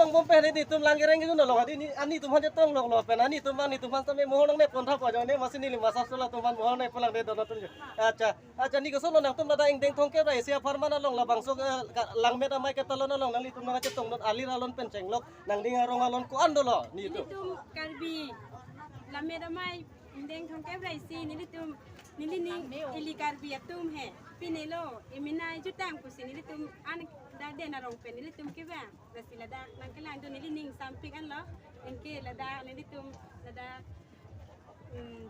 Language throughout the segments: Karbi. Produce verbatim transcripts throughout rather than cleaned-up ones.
Bom pen netum lang kereng kejun lo, hadi ni, ah, netum aphan chetong lok lo pen, ah, netum aphan, netum aphan tame mohor nangne pon tha pa jo ne, masi neli masap solo atum aphan mohor nangpon lang de don atum jo. Accha, accha, ne kosonlo nangtum ladak ingdeng Thomkep ra isi apharman along labangso, eh, ka-, Langmet Amei ketalon along nanglitum nangchetongdun alir alon pen chenglok nangning arong alon ko-an dolo netum? Nelitum Karbi Langmet Amei ingdeng Thomkep ra isi nelitum, nelining ili Karbi atum he. Pine lo, iminai jutang pusi nelitum an da Den Arong pen nelitum kevang. Lasi ladak nangkelangdun neli ning sampik anlo. Anke ladak nelitum ladak, hmm,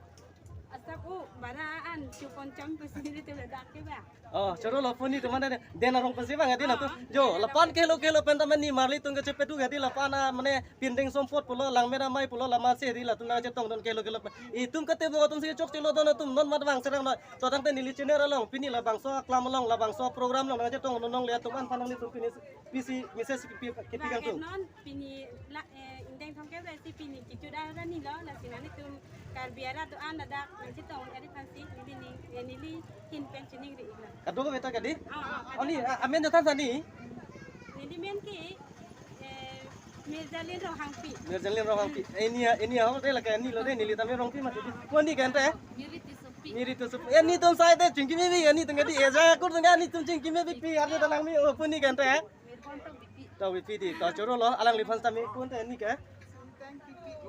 asap u bara an chupon cham pusi nelitum ladak kevang. Oh, choro lo puni teman deh. Den Arong pensi bang hadi latum. Jo, lapu-an kehelo kehelo pen teman ne marli tung kechepeduk hadi lapu-an, ah, mane Pindeng Sompot pulo, Langmet Amei pulo, laman si hadi latum nangchetongdun kehelo kehelo pen. Itum kate bo atum si chokche lo don atum non mat bang serang noi. To tangte neli channel along pini labangso aklam along labangso program along nangchetongdun longle atum aphan nanglitum pini pisi message kipi, kipi kangtung. Non pini la, eh, ingdeng Thomkep ra isi pini kejut arni lo, lasi nanglitum Karbi arat do-an ladak nangchetong ari aphansi neli ning, eh, neli hin pen chiningri iklo. Kado ko beta kadi? Ah, ah, oh, ne, kado. Ah, amen jathan sa ne? Neli men ke, eh, Mirjalin Ronghangpi. Mirjalin Ronghangpi. Eh, ne, eh, ne, oh, de la ke ne lo de, neli tame Rongpi mati. Ko ne ke ante? Miri Tissopi. Miri Tissopi. Eh, netum sai de chingki me bi, eh, netum kadi, eh, ja kur tung, eh, netum chingki me bi pi, arje dalang me, oh, puni ke ante? Mirpon Tokbipi. Tokbipi di, to choro lo, alangliphan tame ko ante ne ke?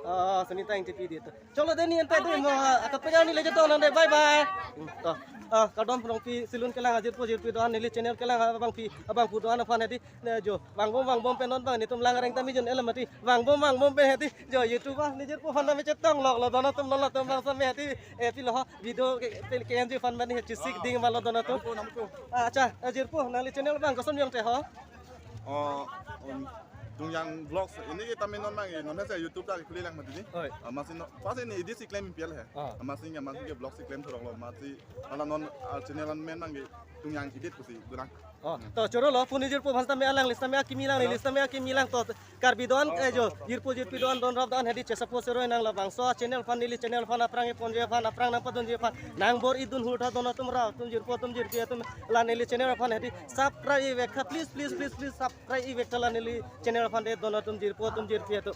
Oh, Sunita Engtipi di to. Cholo de ne ante de mo, ah, kapegang ne le chetong nang de, bye bye. Hmm, to. Ah, kardom Rongpi si lun kelang ajirpo jirpi do-an neli channel kelang abangpi, abangphu do-an aphan hadi. Ne jo, vangbom vangbom pen non bang netum lang areng tame jun elam mati. Vangbom vangbom pen hadi. Jo, YouTube ah, ne jirpo aphan tame chetong lok lo don atum non latum bang tame hadi. Eh, pilo ho, video ke, ke, ke enjoy aphan mane chesik ding ma lo don atum. Ah, accha, eh, jirpo, nangli channel bang koson jong te ho? Oh, um, Tungjang Vlogs, ne ke tame non bang, non he se YouTube ta kuli lang mati ne. Oi. Ah, masi non, pas ne edit si klem pial he. Ah. Ah, masi ne, masi ke vlog si klem thurok lo, masi, hala non, ah, channel an men bang ke Tungjang Edit pusi, durang. Oh, to choro lo, puni jirpo aphan tame alangli tame akimi lang, neli tame akimi lang to, Karbi do-an, eh, jo, jirpo jirpi do-an don rap do-an hadi chesa po sero nang labangso channel aphan neli channel aphan aphrang eponji aphan aphrang nangpadunji aphan nangbor-idun hulta don atum ra atum jirpo atum jirpi atum la neli channel aphan hadi subscribe ivek tha, please, please, please, please subscribe ivek tha la neli channel aphan de don atum jirpo atum jirpi atum.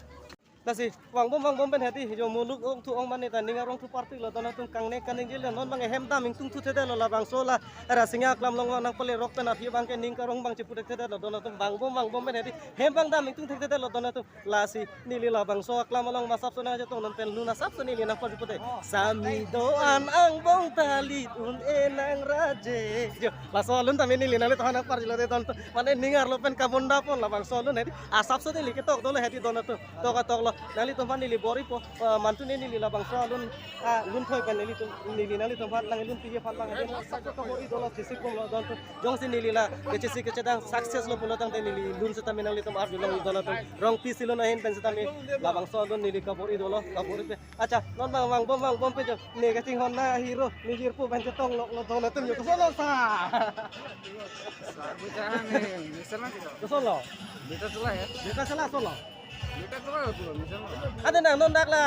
Lasi, vangbom vangbom pen hadi, jo muluk ongthu ong mane ta ning arong thu parpik lo don atum kangne kaningje le non bang hem dam ingtungthu thedetlo labangso la Rasinja aklam along nangpale rok pen aphi bang ke ning karong bang chipu thedetlo don atum vangbom vangbom pen hadi, hem bang dam ingtung thedetlo don atum. Lasi, neli labangso aklam along masap so nangchetongdun pen lun asap so neli nangpar pute. Sami do-an angbong talit un-e nang raje. Jo, laso alun tame neli nangle tahan nangpar jilo de don atum. Mane ning arlo pen kabonda pon labangso alun hadi. Asap so neli ketok dolo hadi don atum. Tok atok lo. Nanglitum aphan neli bor-ipo, eh, mantu ne neli labangso alun, ah, lun thoi pen nelitum, neli nanglitum aphan lang lun piji aphan bang hadi. Asap so kabor-i dolo chesik bom lo don atum. Jongsi neli la kechesik kechedang success lo pulo tangte neli lun setame nanglitum arjulong don atum. Rongpi si lun ahin pen setame labangso alun neli kabor-i dolo, kabor-i pen. Accha, non bang vangbom vangbom pen jo. Ne kachinghon na hero, ne jirpo pen chetong lok lo don atum jo. Koson lo sa? Sa, bukan ni, misalnya gitu. Koson lo? Beta salah ya? Beta salah, koson lo? Beta salah tuh, misalnya. Ada nang non dak la,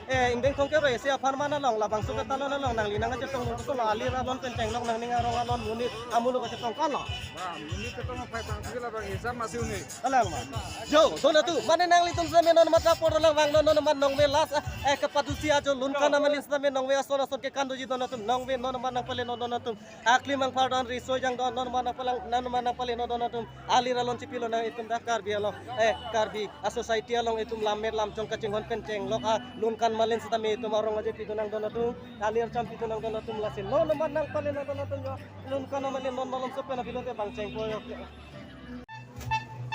eh, ingdeng Thomkep ra isi apharman along labangso ketalon along nangli nangchetongdun koson lo alir alon pen chenglok nangning arong alon monit amuluk kachetong ko-an lo? Wah, monit chetong apa tang sih lah bang, isa masih unik. Alang ma. Jo, don atum, mane nanglitum setame non mat rapor alang vang non non mat nongve last, eh, kepadusi ajo Lunkan Amalin setame nongve ason ason kekan doji don atum, nongve non mat nangpale non don atum. Aklim angphar don riso jang don non mat nangpalang, non mat nangpale non don atum. Alir alon chipilo nanglitum dak Karbi along, eh, Karbi a-society along itum lammet lamchong kachinghon pen chenglok a Lunkan Amalin setame itum arong aje pidun nang don atum. Alir cham pidun nang don atum lasi non mat nangpale non don atum jo. Lunkan Amalin non malom sopen apilo te bang chengpo jo.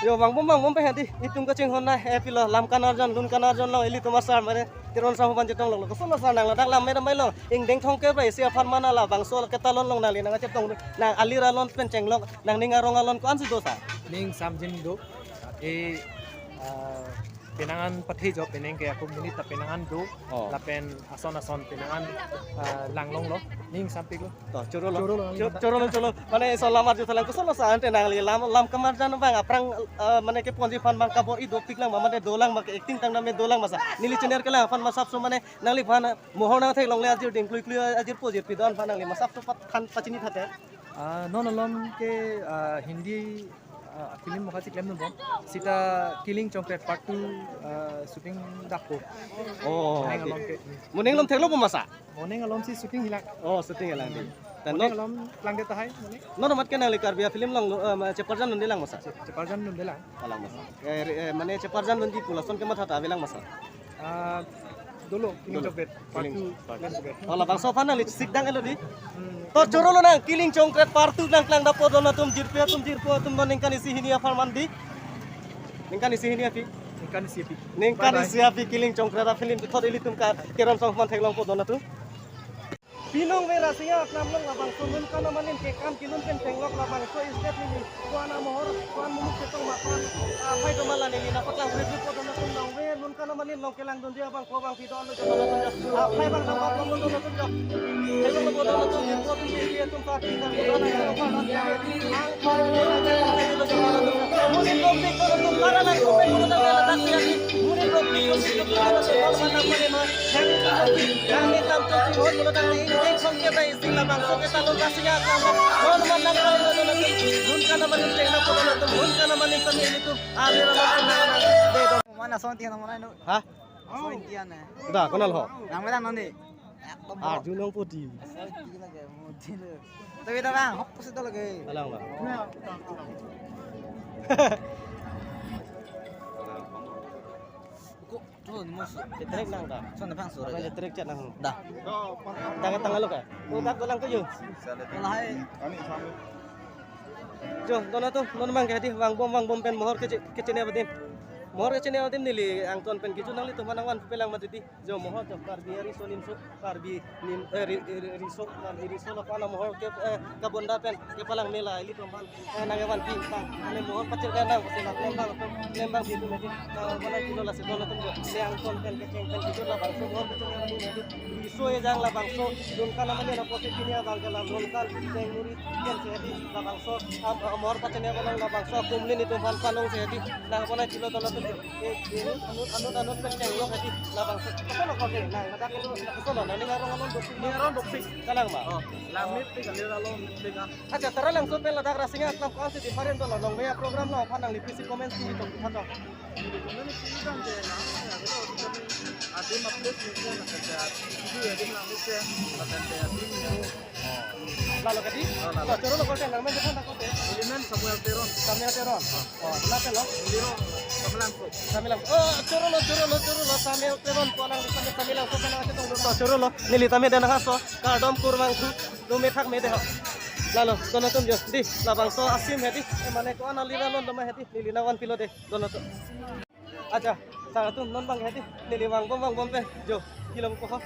Jo, vangbom vangbom pen hadi, itum kachinghon na, eh, pilo, Lamkan Arjan, Lunkan Arjan lo, ilitum asar mane, Teron Sahu ban chetong lo, koson lo sar nang ladak Langmet Amei lo, ingdeng Thomkep ra isi apharman labangso ketalon along nangli nangchetong, nang alir alon pen chenglok, nangning arong alon ko-an si do sa? Ning samjin do, eh, ah, penang an pathe jo penang ke ako monit ta penang an do, oh, lapen ason ason penang an, ah, langlong lo, ning sampik lo. To, choro lo. Choro lo, cho-, choro lo, choro lo. Mane so lam arju thalang koson lo sa ante nangli lam, Lamkan Arjan bang aphrang, eh, mane keponji aphan bang kabor-i dopik lang ma, mane dolang ma ke acting tang name dolang ma sa. Neli channel kelang aphan masap so mane nangliphan mohor nangtheklongle ajir ding klui klui ajirpo jirpi do-an aphan nangli masap so pat than pachini thate. Ah, non alom ke, ah, Hindi Ah, film mokha si klemdunbom. Sita Killing Chongkret part two, ah, shooting dakpo. Oh, Moning okay. Along ke. Moning along theklo po masa? Moning along si shooting hilang. Oh, shooting hilang di. Tano Moning along klangdet tahai, moning. Non amat ke nangli Karbi film along, eh, ma-, cheparjan dunde lang masa? Che-, cheparjan dunde lang. Alang masa. Eh, re-, eh, mane cheparjan dunji pu lason ke matha ta avelang masa? Ah, dolo, Killing Dolo. Chongkret. Part Killing two, part Killing Chongkret. Oh, labangso aphan nangli sikdang elo di. Hmm. To choro lonang, Killing Chongkret part two nangklang dapo don atum, jirpi atum, jirpo atum, non ningkan isi hini apharman di. Ningkan isi hini aphi. Ningkan isi aphi. Ningkan Bye bye. Isi aphi Killing Chongkret a film thot ilitum ka kerem song aphan theklongpo don atum. Pinong ve rasi aklam along labangso Nunkan Amalin ke kam kelun pen chenglok labangso state neli ko-an amohor, ko-an muluk chetong ma ko-an, ah, phai do ma la neli nangpaklang review po don atum. Nong ve Nunkan Amalin along kelang dunde abang ko abang pidon lo jo don atum jo. Ah, phai abang nangpaklang lo don atum jo. Phai abang lo don atum jo. Ko atum pidon atum sa pidon lo don atum jo. Mana son tiang mana no? Ha? Son tiang eh. Da, konat ho? Nang melang noni. Arjun Nongpoti. Tapi dah bang, hok pasti dah lagi. Alang bang. Kok tuh mus. Cetrek nang dah. Son bang sore. Apa cetrek chat nang? Dah. Tangga tangga lo ka? Udah golang tujuh. Lahai. Jo, don atum, non abang ke hadi, vangbom, vangbom pen mohor kece-, kechene adim. Mohor kechene adim neli angton pen kejut nanglitum aphan nangvanpelang mati di. Jo mohor jo Karbi ariso nimso, Karbi nim, eh, ri-, ri-, riso, Karbi riso lapu-an amohor ke, eh, kabonda pen kepalang mela ilitum aphan, eh, nangvanpi tang. Ane mohor pacir kandang pacir la klembang, klembang situ mati. Nangvanpilo lasi don atum jo. Ne angton pen kecheng pen kejut labangso mohor kecheng pen mati. Riso ejang labangso Nunkan Amalin apotsi pini abang ke la Nunkan Chengmuri pen si hadi labangso am-, amohor pachene abang labangso akumlin itum aphan panong si hadi nangvanpilo don atum jo. Eh, eh, anut, anut, anut pen chenglok hadi labangso. Koson lo kote, nang, ladak itu, koson lo, nang ning arong along dopik, ning arong dopik. Kalang ma? Oh, langmepik, alir along mepik ah. Acha, Taralangso pen ladak Rasinja aklam ko-an si different dolo, nong ve program along aphan nangli pisi comments pi tong tha to. Comment pi tong je na, ya, itu kami adim update ni kan, ada video adim lang ni kan, ada adim ni. Lalo kadi? Oh, lalo. To, choro lo kote, nang men kote, kote. Ilimen Samuel Teron. Samuel Teron. Oh, nang pilo? Liro, Samelangso. Samelangso. Oh, choro lo, choro lo, choro lo, Samuel Teron, ko nang Samuel, Samelangso, Samelangso, choro lo. Neli tame dan haso, kardom kurvangthu, lo methak mede ho. Lalo, don atum jo, di, labangso asim hadi, eh, mane ko-an alir along doma hadi, neli nangvanpilo de, don atum. Acha, sar atum non abang hadi, neli vangbom vangbom pen, jo, kilo po ho.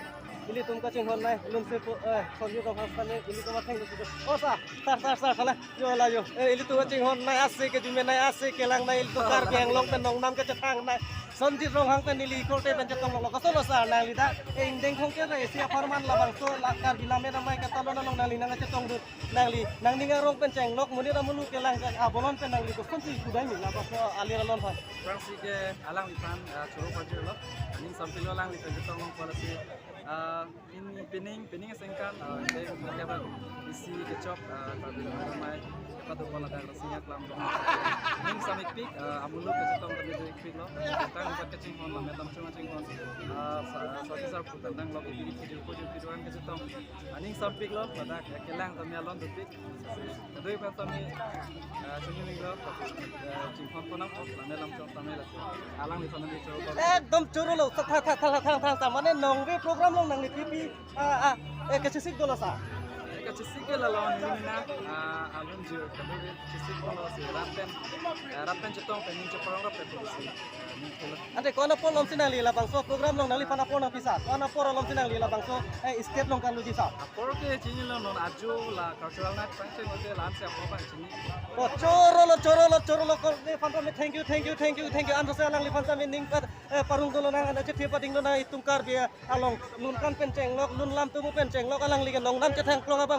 Ilitum kachinghon nai, lun se po, eh, Sonjit Ronghang sane, ilitum atheng lo jo. Oh, sar, sar, sar, sar, sala, jo la jo. Eh, ilitum kachinghon nai ase, kejum nai ase, kelang nai, ilitum Karbi Anglong pen nongnam kechetong nai. Sonjit Ronghang pen neli korte pen chetong lo, koson lo sar nangli dak. Eh, ingdeng khong ke re, isi apharman labangso, la Karbi Lammet Amei katalon along nangli nangchetongdun. Nangli, nangning arong pen chenglok, monit amuluk kelang, abolon pen nangli kosonsi kudai mi, labangso alir along aphan. Kurang si ke alangliphan, ah, choro pajirlo, aning sampilo alangliphan chetong long pala si, ah, pini, pining, pining asengkan, ah, isi kechok, ah, Karbi Lammet Amei, kepadopon ladak Rasinja aklam. Ning samikpik, ah, amuluk kechetong tadi piklo, tang buat kachinghon, Lammet Amei chinghon, ah, sa-, sa-, sarpo tanglo, pidi, pidi, pidi, pidi, kachetong. Aning sampiklo, ladak kelang tame alon dopik. Kadoi aphan tame, ah, chunimiklo, ah, chingkon ponam, oh, lame lam chong tame la. Alangliphan neli choro. Ekdom choro lo, sa, tha, tha, mane nong ve program along nangli pipi, ah, ah, eh, kachesik dolo sar. Eh, kachesik ke la along ni na, ah, alun jur, kadoi chesik dolo si rat pen, ah, rat pen chetong pen ning cheparong rap pen polisi. Ante ko-an apor alom si nangli labangso program along nangliphan apor nangpi sar? Ko-an apor alom si nangli labangso, eh, stage along kangluji sar? Apor ke chinilo, non ajo la cultural night pangcheng hote la-an si apor pangchini. Oh, choro lo, choro lo, choro lo, ko-an aphan tame thank you, thank you, thank you, thank you. Anso si alangliphan tame ning pat, eh, parong dolo nang, ana chethe pading lonang itum Karbi along, Nunkan pen chenglok, lun lam tumu pen chenglok, alangli ke nongnam chethang klong abang.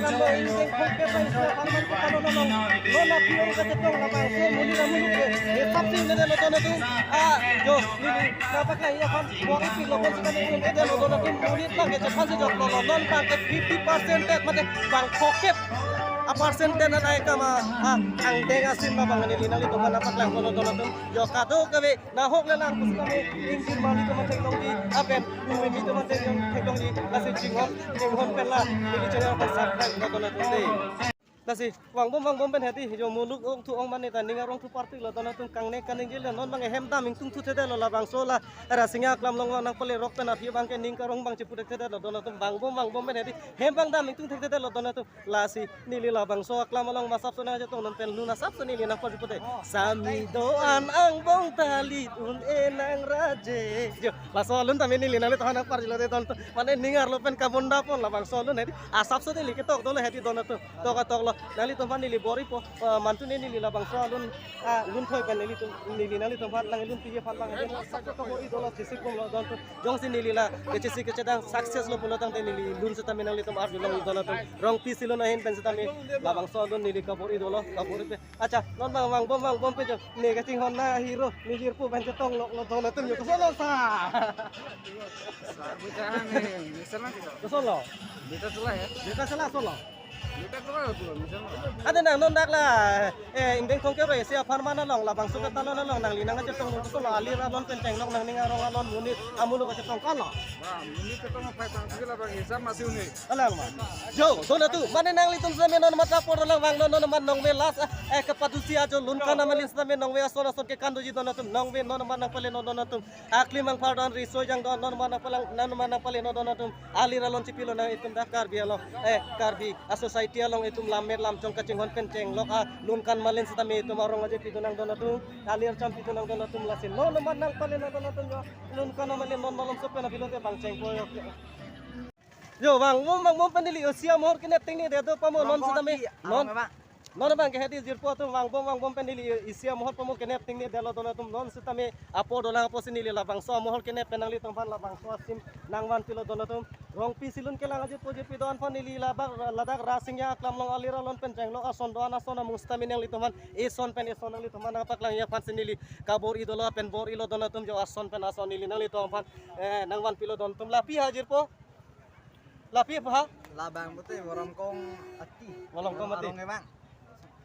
akam lo, ingdeng thomkep pen isi apharman ke kalo lo lo. Non aphi ong kachetong labangso monit amuluk ke hisap si nede lo don atum. Ah, jo, neli nangpaklang aphan bor-i piklo, pensi kami nede lo don atum, monit abang ke chephan si joklo lo. Non abang ke fifty percent tet mate bang thomkep a percent tet an ai kama, ah, angdeng asim abang neli nanglitum aphan nangpaklang lo don atum. Jo, kadokave nahok le lang pusi kami ingjir mali atum aphan theklongji, apen pu mimi atum aphan theklongji, lasi chinghon chinghon pen la neli channel aphan subscribe lo don atum dei. Lasi vangbom vangbom pen hedi, jo muluk ongthu ong mane ta ning arong thu parpik lo don atum, kangne kaningje le non abang hem dam ingtungthu thekthedet lo labangso la Rasinja aklam along vang nangpale rok pen aphi abang ke ning karong abang chepu thekthedet lo don atum, vangbom vangbom pen hedi hem abang dam ingtung thekthedet lo don atum. Lasi neli labangso aklam along masap so nangchetong non pen lun asap so neli nangpajut pute. Sami do-an angbong ta lit un-e nang raje. Jo, laso alun tame neli nanglitum aphan nangparjulo dei don atum. Mane ning arlo pen kabonda pon labangso alun hedi. Asap so neli ketok dolo hedi don atum. Tok ketok lo. Nanglitum aphan neli bor-ipo, eh, mantu ne neli labangso alun, ah, lun thoi pen nelitum, neli nanglitum aphan nanglun piji aphan abang hedi. Asap so kabor-i dolo, chesik bom lo don atum. Jongsi neli la kechesik kechedang success lo pulo tangte neli lun setame nanglitum arjulong don atum. Rongpi silun ahin pen setame labangso alun neli kabor-i dolo, kabor-i pen. Acha, non abang vangbom vangbom pen jo. Ne kachinghon na hero, ne jirpo pen chetong lo lo don atum jo. Koson lo sa? Sa, bukan, eh, bisa lah kita. Koson lo? Bisa salah ya. Bisa salah, koson lo? Kita salah tuh, bisa lah. Ade nang non dak la, eh, ingdeng thomkep isi apharman along labangso ketalon along nangli nangchetong lo, koson lo, alir alon pen chenglok nangning arong alon monit amuluk kachetong kan lo? Wah, monit chetong apa tang sih labang hisap masih unik. Alang ma. Jo, don atum, mane nanglitum setame non mata por lang vang non non man nongve last, eh, kepadusi ajo lun kan amalin setame nongve ason ason kekan doji don atum, nongve non man nangpale non don atum. Aklim angphar don, riso jang don, non man nangpalang, non man nangpale non don atum. Alir alon chipilo nanglitum dak Karbi along, eh, Karbi a-society along itum lammet lamchong kachinghon pen chenglok alun kan amalin setame itum arong aje pidun nang don atum. Alir cham pidun nang don atum, lasi non man nangpale non don atum jo. Lun kan amalin non malom so pen aphi lote bang chengpo jo. Jo, vangbom vangbom pen neli osi amor kene ting ne de do pamo non setame. Non. Non abang ke hedi jirpo atum vangbom vangbom pen neli isi amohor pamo kenep ting ni delo don atum non sitame apo dolang apo si neli labangso amohor kenep pen nanglitum aphan labangso asim nangvan pilo don atum. Rongpi silun kelang ajirpo jirpi don aphan neli labak ladak Rasingja aklam along alir alon pen chenglok ason don ason amung sitame nanglitum aphan eson pen eson nanglitum aphan nangpaklangji aphan si neli kabor-i dolo pen bor-ilo don atum jo ason pen ason neli nanglitum aphan eh, nangvan pilo don atum lapi ha jirpo. Lapi ha? Labang pute Boromkong Ati. Boromkong Ati. Arong kevang.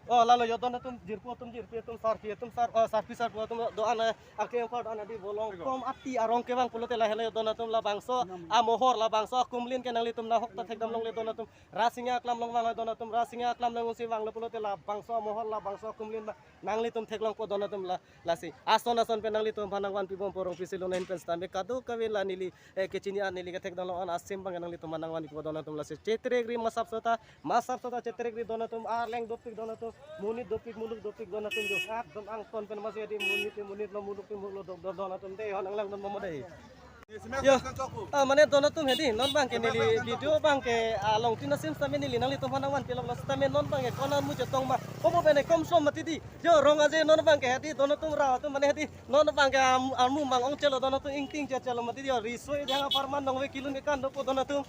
Oh, lalo jo don atum jirpo atum jirpi atum sarpi atum sar oh, sarpi sarpo atum do-an eh, angke angkor do-an hedi Boromkong Ati arong kevang pulote lahelo jo don atum labangso amohor labangso akumlin ke nanglitum nahok ta thekdam longle don atum. Rasingja aklam along vanglo don atum Rasingja aklam along si vanglo pulote labangso amohor labangso akumlin ba nanglitum theklongpo don atum la lasi ason ason pen nanglitum aphan nangvan pibompo Rongpi silun ahin pen sitame kadokave la neli eh, kechini an neli kethekdam long an asim abang nanglitum aphan nangvan pipo don atum lasi chetrekri masap sota masap sota chetrekri don atum arleng dopik don atum monit dopik muluk dopik don atum jo ekdom angton pen masi hedi monit monit lo muluk muluk lo dok don don atum de ho nanglangdun momo de. Yo, ah, mane don atum hedi non abang ke neli video abang ke along tin asim sitame neli nanglitum aphan nangvan pilok lo sitame non abang ke kona mu chetong ma kobo bene kom som mati di. Yo, rong aje non abang ke hedi don atum ra atum mane hedi non abang ke am- amu mang ong chelo don atum ingting che chelo mati di. Yo, riso ejang aparman nongve kilun kekan dopo don atum.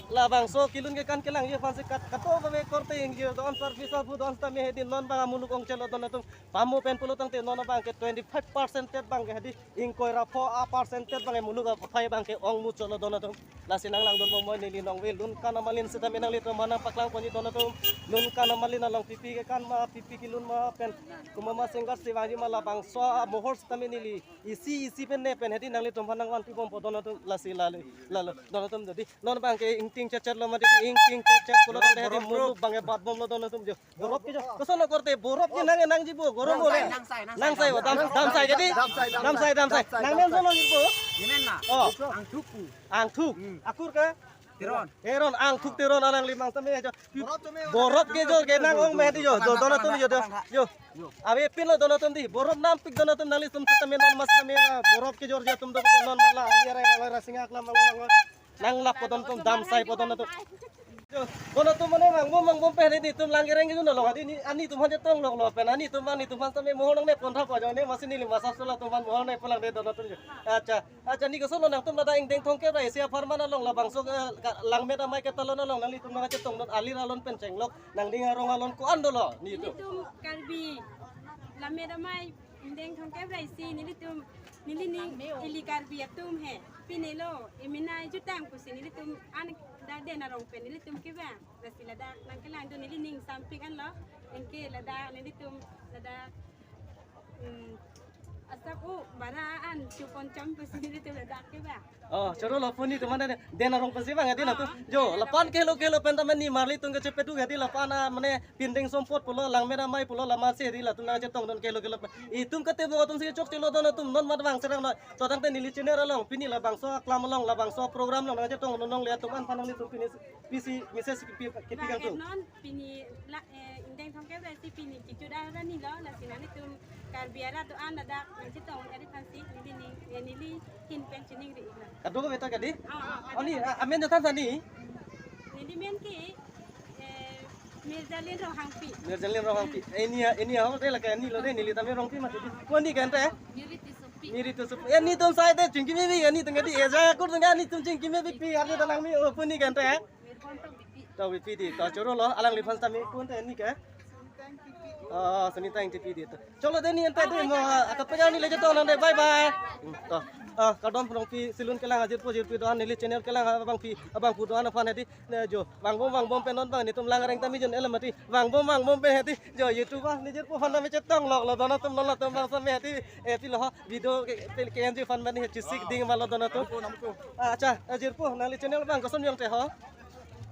Labangso kilun kekan kelangji aphan si kat kato kave korte ingji don service abu don sitame hedi non abang amuluk ong chelo don atum. Pamo pen pulo tangte non abang ke twenty five percent tet abang ke hedi ingkoi ra pho a percent tet abang ke muluk aphai abang ke ong mu cholo don atum. Lasi nanglangdun bomoi neli nongve lun kan amalin sitame nanglitum aphan nangpaklang ponji don atum. Lun kan amalin along pipi kekan ma pipi kilun ma pen komat ma singkat si vangji ma labangso amohor sitame neli isi isi pen ne pen hedi nanglitum aphan nangvan pibompo don atum lasi lale lalo don atum jadi non abang ke ingting chet chet lo mati ingting chet chet pulo tangte hedi muluk abang ke bat bomlo don atum jo. Borop ke jo. Koson lo korte borop ke nang nangji bo gorom bo Damsai, le. Damsai, Damsai, Damsai bo dam Damsai. Damsai jadi. Damsai, Damsai, Damsai. Damsai, Damsai. Nang men sono bo. Nemen ma. Oh. Angthuk pu. Angthuk. Hmm. Akur ke? Teron. Teron Angthuk Teron alangli mang tame jo. Borop tame. Borop ke jo ke nang ong me di jo. Jo don atum jo do. Jo. Ave pinlo don atum di. Borop nampik don atum nanglitum tame non mas tame la. Borop ke jo jo atum do non mas la. Ali arai la Rasingja aklam along. Nanglap po don atum Damsai po don atum. Yo, don atum mane vangbom vangbom pen hedi netum lang kereng kejun along hedi ni ani atum aphan chetong lok lo pen ani atum aphan netum aphan tame mohor nangne pon tha po jo ne masi neli masap solo atum aphan mohor nangne pulang de don atum jo. Acha, acha ni koson lo nangtum ladak ingdeng thomkep ra isi apharman along labangso eh, ka- langmet amei ketalon along nanglitum nangchetong don alir alon pen chenglok nangding arong alon ko-an dolo netum. Netum Karbi langmet amei ingdeng thomkep ra isi nelitum nelining ili Karbi atum he. Pine lo, iminai jutang pusi nelitum an dak den arong pen nelitum kevang. Lasi ladak nangkelangdun nelining sampik an lo. Anke ladak nelitum ladak hmm, asap u bara an chupon cham pusi nelitum ladak kevang. Oh, choro lo puni teman ada den arong pensi bang hedi latum. Jo, lapan kilo kilo pen teman ni marli tung kecepetu hedi lapan ah, mane pindeng sompot pulo langmet amei pulo lama si hedi latum nangchetong don kilo kilo. Itum kate bo atum si chok chelo don atum non mat bang serang no. Chotang te neli channel along pini labangso aklam along labangso program along nangchetong non nongle atum an panang netum pini pisi message kipi kipi Bang kangtung. Enon pini la eh, ingdeng thomkep ra isi pini kichu da ra ni lo lasi nelitum Karbi arat do-an ladak nangchetong eri aphansi nelining eh, neli hin pen chiningri lo. Kadokave ta kadi? Oh, oh, Oni kadokave. Ah, amen datang tani. Neli men ke eh, Mirjalin Ronghangpi. Mirjalin Ronghangpi. Eh, ini ya, ini ya, hotel ke ini lo de neli tame Rongpi mati. Ko ni kan te? Miri Tisupi. Miri Tisupi. Eh, netum sai te chingki me bi, eh, netum kadi eh, ja kur tum netum chingki me bi pi, arni talang mi, oh, puni kan te? Mirbon Tong Bipi. Tong Bipi di, to choro lo, alangliphan tame kun te ni ke? Oh, Sunita Engtipi di to. Cholo de ni ante de mo, atat pajang ni le jatong nang de, bye bye. Hmm, to. Ah, kardom Rongpi silun kelang ajirpo jirpi do-an neli channel kelang abangpi, abangphu do-an aphan hedi. Ne jo, vangbom vangbom pen non bang netum lang reng tame jun elam mati. Vangbom vangbom pen hedi. Jo, YouTube ah, ni jirpo aphan tame chetong lok lo don atum lo latum bang same hedi. Eh, pilo ho, video ke ke ke enji aphan mani hedi sik ding ma lo don atum. Ah, acha, eh, jirpo, nangli channel bang koson jong te ho.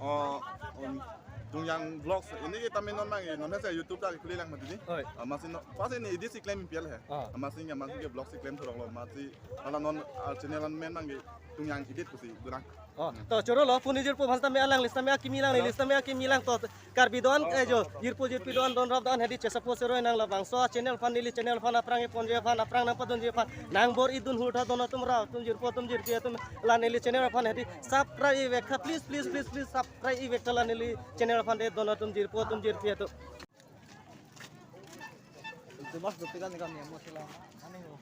Oh, um, Tungyang Vlogs. Ini kita main non bang, non sa YouTube ta kuli lang mati ni. Oi. Ah, masi no, pas ini edit si claim pial he. Ah. Masi nggak masi ke vlog si claim thurok lo masi. Ala non ah, channel an main bang Tungyang edit pusi, durang. Oh, to choro lo, puni jirpo aphan tame alangli tame akimi lang, neli tame akimi lang to Karbi do-an, eh, jo, jirpo jirpi do-an don rap do-an hedi chesa po seroi nang labangso channel aphan neli channel aphan aphrang epon je aphan aphrang nangpadun je aphan nang bor-idun hulta don atum ra atum jirpo atum jirpi atum la neli channel aphan hedi subscribe ivek tha please please please please subscribe ivek tha la neli channel aphan de don atum jirpo atum jirpi atum. Tumas dopika ni kami amo sila. Ani ho.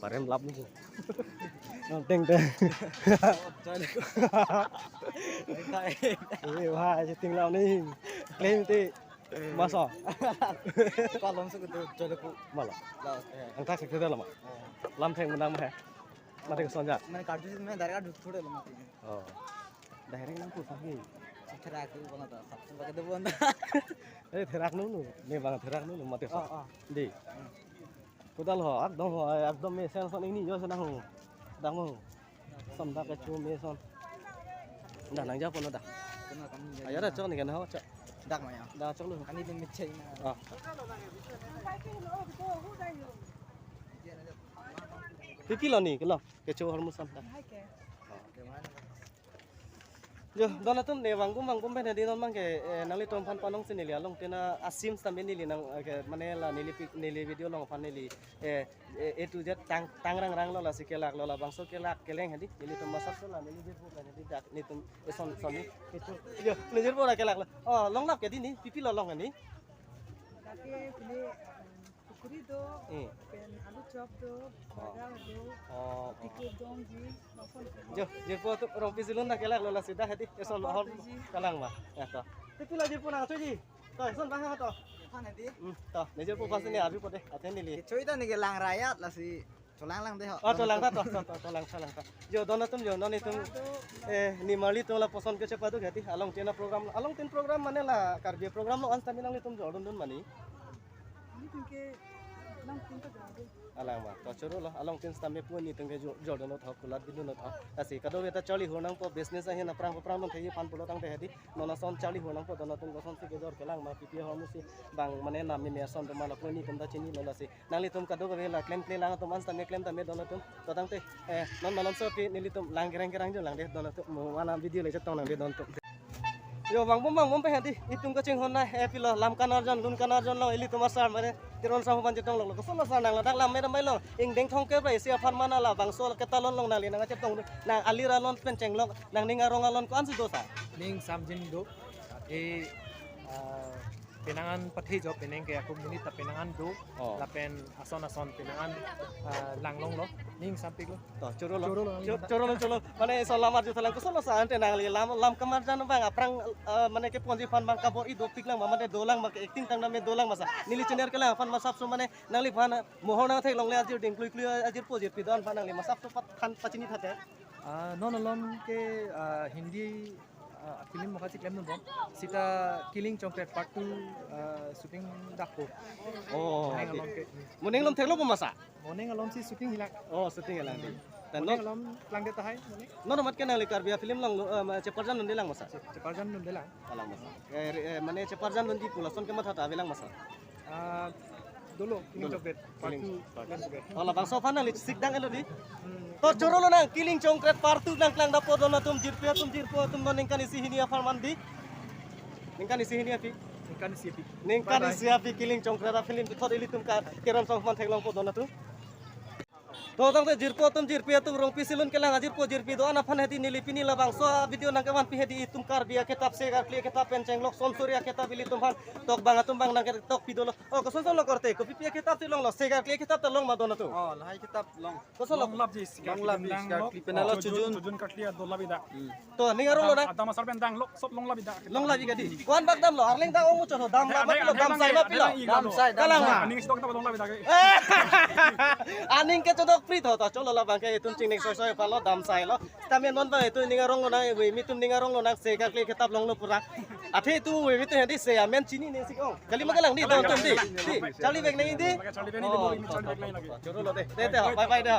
Parem lap ni. Nang teng teng. Joy le. Teng teng. Eh, wah, je ting lam ni. Claim ti. Masa. Kalom se kutu joy le ku. Mala. La, eh. Angthak se kutu lama. Eh. Lam theng menang mah. Mati ke sonja. Mane kartu se mane direct adu thode lo mati. Oh. Direct nang pusat ni. Therak tu bang ta, sabtu pakai tu bang ta. Eh, therak nu nu, ne bang therak nu nu mati. Oh, oh. Di. Hmm. Kudal ho, ekdom ho, ekdom me sen son ini jo senang ho. Dang ho. Sam dak kecho me son. Dah nang japo no dah. Kena kami jadi. Ayo dah na. Chok ni kan ho, chok. Dak ma ya. Dah chok lo. Kani tu mechai na. Ah. Pipi lo ni, kelo. Kecho hormu sam dah. Hai ke. Jo, don atum ne vangbom vangbom pen hedi non abang ke, eh, nanglitum aphan panong si neli along tena asim stambe neli nang, eh, ke, mane la neli pi-, neli video along aphan neli, eh, eh, A to Z tang, tang rang rang lo lasi kelak lo labangso kelak keleng hedi nelitum masap so la neli jirpo pen hedi dak netum eson son ni. Itu, jo, ne jirpo la kelak lo. Oh, longlap ke di ni, pipi lo long ni. Lake pini, em, pukuri do, Hmm. pen alu chop do, Oh. Burger do, Oh, oh. Tikir dongji, nopon. Jo, jirpo atum Rongpi Silun dak kelak lo lasi dah hedi, eson Nopon hol tuji. Kalang ma. Ya to. Te pila jirpo nang choji. To, eson bang ha to. Aphan hedi. Hmm, to, ne jirpo pas ni abi po de, athe neli. Kechoi ta ni kelang rayat lasi. Cholang lang de ho. Oh, cholang ta, to, to, to, cholang, cholang ta. Jo, don atum jo, non itum, eh, nimarli atum lapuson kechepaduk hedi, along tena program, along tin program mane la, Karbi program lo an stambe nanglitum jordun dun mani. Ini tingke, nang tingke jordun. Alang ma, to choro lo, along tin stambe pu netum ke jo-, jordun lo tho, kulat bidun lo tho. Lasi, kadokave ta charli hor nangpo business ahin aphrang aphrang non thei aphan pulo tangte hedi, non ason charli hor nangpo don atum koson si kejor kelang ma, pipi ho musi bang mane nam meme ason do ma lapu netum ta chini lo lasi. Nanglitum kadokave la klemkle lang atum an stambe klem tame don atum. To tangte, eh, non malomso ke nelitum lang kerang kerang jo lang de don atum. Mo mana video le chetong lang de don atum. Jo vangbom vangbom pen hedi itum kachinghon na, eh, pilo lam kanarjon lun kanarjon lo ilitum asar mane Teron Sahu aphan chetong lo. Koson lo sar nang ladak lam me damai lo. Ingdeng thongkep ra isi aphan mana labangso la ketalon long nangli nang chetong nang alir alon pen chenglok nangning arong alon ko-an si do sa. Ning samjin do. Athe, ah, penang an pathe jo penang ke ako monit ta penang an do. Oh. Lapen ason ason penang an, ah, langlong lo. Ning sampik lo. To, choro lo. Choro lo, Cho-, choro lo, choro lo. Mane so lam arju thalang koson lo sa ante nangli lam, lam kamarjan abang aphrang, ah, mane keponji aphan abang kabor-i dopik lang ma, mane dolang ma ke acting tang name dolang ma sa. Neli channel kelang aphan masap so mane nangliphan mohor nang theklongle ajir ding klui klui ajirpo jirpi do-an aphan nangli masap so pat than pachini thate. Ah, non along ke, ah, Hindi, ah, film mokha si klemdunbom. Sita Killing Chongkret Part two, ah, shooting dakpo. Oh, Moning along ke. Moning along theklo po masa? Moning along si shooting hilang. Oh, shooting hilang di. Moning along klangdet tahai, moning. Non amat ke nangli Karbi film along lo, eh, ma, cheparjan dunde lang masa? Che-, cheparjan dunde lang. Alang masa. Eh, re-, eh, mane cheparjan dunji pu lason ke matha ta avelang masa? Ah, dolo, Killing Dolo. Chongkret. Part Killing two, Part Killing Chongkret. Oh, labangso aphan nangli sikdang elo di. Hmm. To choro lo nang Killing Chongkret Part two nangklang dapo don atum jirpi atum jirpo atum non ningkan isi hini aphan mandi. Ningkan isi hini api. Ningkan isi api. Ningkan Bye bye. Isi api Killing Chongkret a film kethot ilitum ka Teron Sahu aphan theklongpo don atum. To tangte jirpo atum jirpi atum Rongpi Silun kelang ajirpo jirpi do-an aphan hedi neli pini labangso a video nangkevanpi hedi itum Karbi aketap se karkli aketap pen chenglok son suri aketap ilitum aphan tok bang atum bang nangketok pi dolo. Oh, koson son lo korte, kopi pi aketap ti longlo, se karkli aketap ta long ma don atum. Oh, lahai aketap long. Koson lo. Longlapji, se karkli Longlapji, se karkli pen lo, penang lo chojun, chojun. Chojun karkli do labi dak. Hmm. To, ning arong lo nang. Adam asar pen dang lo, sob longlapbi dak. Longlapbi kadi. Ko-an bak damlo, arleng dang ong muchot ho, dam laba pilo, dam sai ma pilo. Dam sai, dam sai. Kalang ma. Aning si dok ta longlapbi dak. Aning ke chodok pri tho, to cholo labang ke itum chingning soi soi palo dam sai lo. Tame non bang itum ning arong lo nang, itum ning arong lo nang se karkli aketap longlo pura. Athe itum itum hedi se amen chinine si ong. Kali ma kalang ni don atum di. Di, charli bek nang di. Charli bek nang di, charli bek nang di. Choro lo de. De de, bye bye de.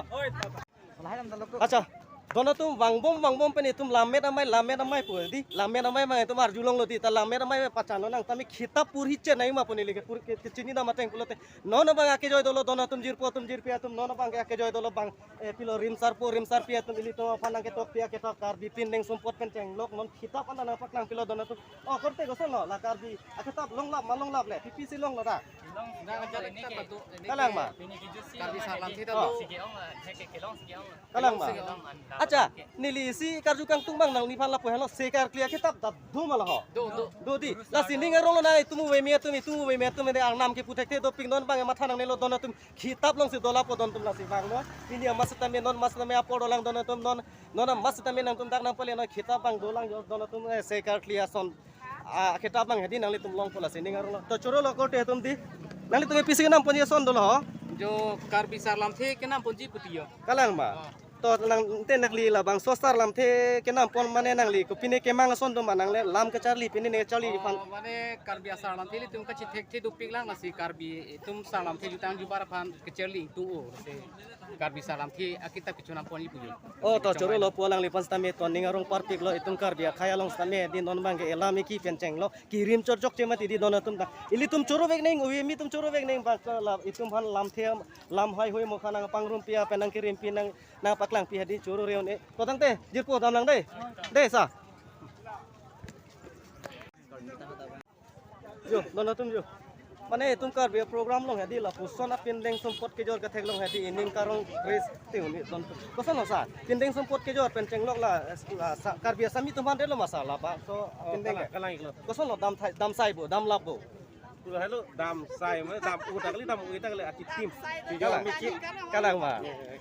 Accha, don atum vangbom vangbom pen itum lammet amei lammet amei pu di, lammet amei ma itum arjulonglo di, ta lammet amei pachan lo nang tame khitap purhi chenei ma pu neli ke pur ke, kechini dam ateng pulote. Non abang akejoi dolo don atum jirpo atum jirpi atum non abang ke akejoi dolo bang, eh, pilo rimsarpo rimsarpi atum ilitum aphan nangketok pi aketap Karbi pindeng sumpot pen chenglok non khitap an nangpaklang pilo don atum. Oh, korte koson lo la Karbi aketap longlap ma longlap le, pipi si longlo da. Kalang ma. Karbi Sarlamthe ta do. Kalang ma. Acha, neli isi karju kangtung abang nangliphan lapu helo, sekar klia kitap ta do ma la ho. Do, do. Do dei. Lasi ning arong lo na itum ove me atum, itum ove me atum, ede arnam kepu thekthe dopik, non abang matha nangnelo don atum, kitap alongsi do lapu don atum lasi vangnon. Pini amat setame non amat setame apor dolang don atum, non non amat setame nangtum dak nangpale non kitap abang dolang jo don atum, eh, sekar klia ason. Ah, kitap abang hedi nanglitum longpo lasi ning arong lo. To choro lo korte atum dei. Nanglitum pisi kenamponji ason dolo ho? Jo Karbi Sarlamthe kenamponji pu ti jo. Kalang ma. Oh. To nang te nangli labangso Sarlamthe kenampon mane nangli kopine kemang ason do ma, nangle lam kacharli pine ne charli aphan? Oh, mane Karbi Sarlamthe ilitum kachethekthe dopik lang lasi Karbi atum Sarlamthe jutang jubar aphan kacharli ingtung o lasi Karbi Sarlamthe akitap kechonamponji pu jo. Oh, to choro lo pu alangliphan setame to ning arong parpik lo, itum Karbi akhei along setame dei non abang ke elam eki pen chenglo, kirim chot chokche mati dei don atum ta. Ilitum choro vek nang, ove me atum choro vek nang bak la itum aphan lamthe lam hai hoi mokha nangpangrumpi apen nangkirimpi nang nangpaklangpi hedi choro reon e. To tangte jirpo dam lang dei. Dei sa. Jo, don atum jo. Mane itum Karbi program along hedi lapuson apindeng sumpot kejor kethek along hedi ining karong kres tiun ni don. Koson lo sa? Pindeng sumpot kejor pen chenglok la, la sa, Karbi asami atum aphan det lo ma sa labangso, oh, pindeng kalang, ke? Kalang iklo. Koson lo dam thai, dam sai bo, dam lap bo? Pulo helo dam sai, mane dam u ta kali, dam u ta kali ati tim. Kalang. Kalang ma.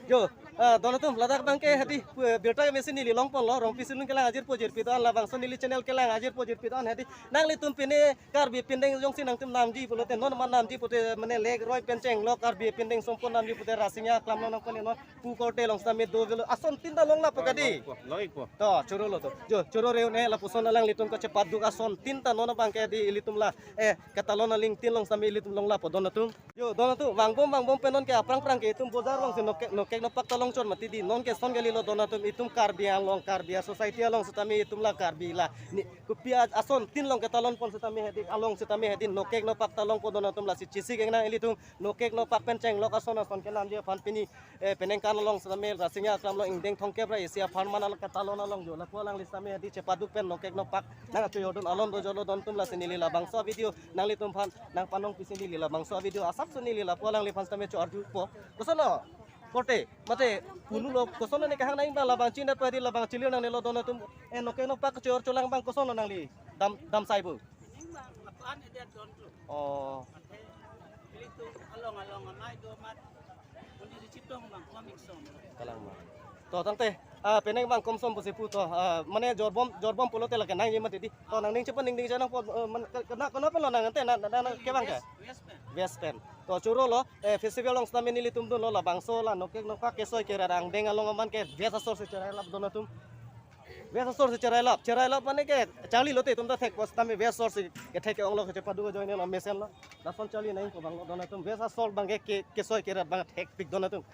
Jo, ah, don atum ladak abang ke hedi, eh, birta mesi neli longpon lo, Rongpi Silun kelang ajirpo jirpi do-an, labangso neli channel kelang ajirpo jirpi do-an hedi. Nanglitum pine Karbi pindeng jongsi nangtum namji pulote, non amat namji pute, mane lek roi pen chenglok Karbi pindeng sumpot namji pute Rasinja aklam along nangpale non pu korte along setame do avelo, ason tin ta long lapo kadi. Long ikpo, long ikpo. To choro lo to. Jo, choro reon e, lapuson alanglitum kachepaduk ason tin ta non abang ke dei ilitum la, eh, katalon aling tin along setame ilitum long lapo don atum. Jo, don atum, vangbom vangbom pen non ke aphrang phrang ke itum bojar alongsi nokek nokek nopak ta long chot mati dei, non ke ason kalilo don atum, itum Karbi along, Karbi a-society along setame itum la Karbi la ni kopi a-, ason tin along katalonpon setame hedi, along setame hedi nokek nopak ta longpo don atum, lasi chesik engnang ilitum nokek nopak pen chenglok ason ason kenamji aphan pini, eh, penang kan along setame Rasinja aklam along ingdeng thomkep ra isi apharman along katalon along jo lapu alangli setame hedi chepaduk pen nokek nopak nangchoyordun alon do jo lo don atum, lasi neli labangso video nanglitum aphan nangpanong pisi neli labangso video asapso neli lapu alangliphan setame cho-arjupo. Koson lo? Korte, mate, punu lo, koson lo ne kehang nang abang labang chinat padi labang chilir nangnelo don atum. Eh, nokek nopak chor cholang abang koson lo nangli? Dam, dam sai bo. Lapu-an edet don tu. Oh. Ilitum along along amei do amat. Undi di chitong abang komik som. Kalang ma. To tangte, ah, penang abang komsom pusi pu to, ah, mane jorbom, jorbom pulote lake nangji mati dei. To nangning chepa ningding chanang po, eh, man, ke-, kena, kena pen lo nang ante, na, na, na, kevang ke? West, West pen. West pen. To choro lo, eh, festival along setame nelitum dunlo labangso la nokek nopak kesoi keret angdeng along aman ke West asor si cherai lap don atum. West asor si cherai lap, cherai lap mane ke charli lote itum ta thekpo setame West asor si kethek ke-ong lo, kechepaduk ajoine lo mesen lo. Lason charli nangji ko abang lo don atum. West asor abang ke, ke, kesoi keret abang thekpik don atum.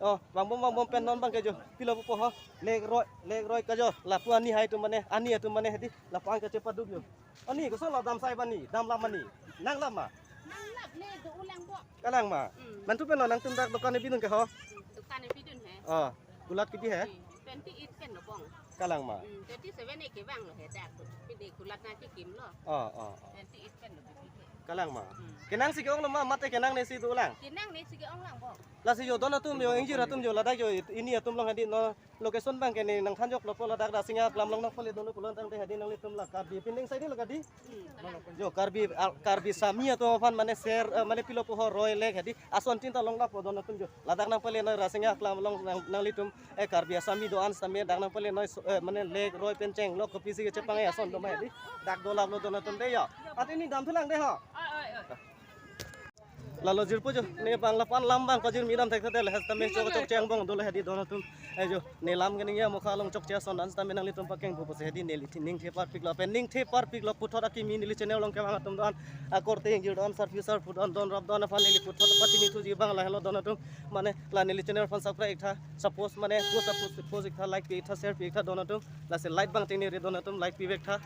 Oh, vangbom vangbom pen non abang ke jo. Pilo pupo ho. Lek roi, lek roi kajor. Lapu ani hai atum mane, ani atum mane hedi. Lapu-an kachepaduk jo. Ani, koson lo dam sai bani, dam lap mani. Nang lap ma? Nang lap ne do-ulang bo. Kalang ma. Hmm. Mantu pen lo nangtum dak dukan bidun ke ho? Hmm, dukan bidun he. Oh, kulat kipi he? Hmm, twenty eight pen lo bong. Kalang ma. Hmm, twenty seven e kevang lo he dak. Pide kulat nangkekim lo. Oh, oh, oh. Twenty eight pen lo bibi he. Kalang ma. Hmm. Kenangsi ke-ong lo ma, mate kenangnesi do-ulang? Kenangnesi ke-ong lang bong. Lasi jo don atum jo, ingjir atum jo, ladak jo, ini atum along hedi non location abang ke ne nangthanjok lopo, ladak Rasinja aklam along nangpale dunlo pulo tangte hedi nanglitum la Karbi pindeng sai dei lo kadi. Hmm, kalang. Jo Karbi, ah, Karbi asami atum aphan mane share, eh, mane pilo puho roi lek hedi ason tin ta long lapo don atum jo. Ladak nangpale noi Rasinja aklam along nang, nanglitum, eh, Karbi asami do-an setame dak nangpale noi so, eh, mane lek roi pen chenglok kopisi kechepang e ason do ma hedi. Dak do lap lo don atum dei jo. Ante ne dam thulang dei ho. Oi, oi, oi. Lalo jirpo jo, ne abang lapu-an lam abang pajirmi dam thekthedetlo, setame chok chokche angbong dolo hedi don atum. Eh jo, ne lam keningje amokha along chokche ason an setame nanglitum pakengpo pusi hedi neli thi ningthe parpiklo, pen ningthe parpiklo puthot akimi neli channel along kevang atum do-an, akorte ingjir do-an, sarpi sarpo do-an, don rap do-an aphan neli puthot pachini thuji abang lahelo don atum. Mane la neli channel aphan subscribe iktha, suppose mane post suppose post iktha, like pi iktha, share pi iktha don atum. Lasi like abang chinine re don atum, like pivek tha.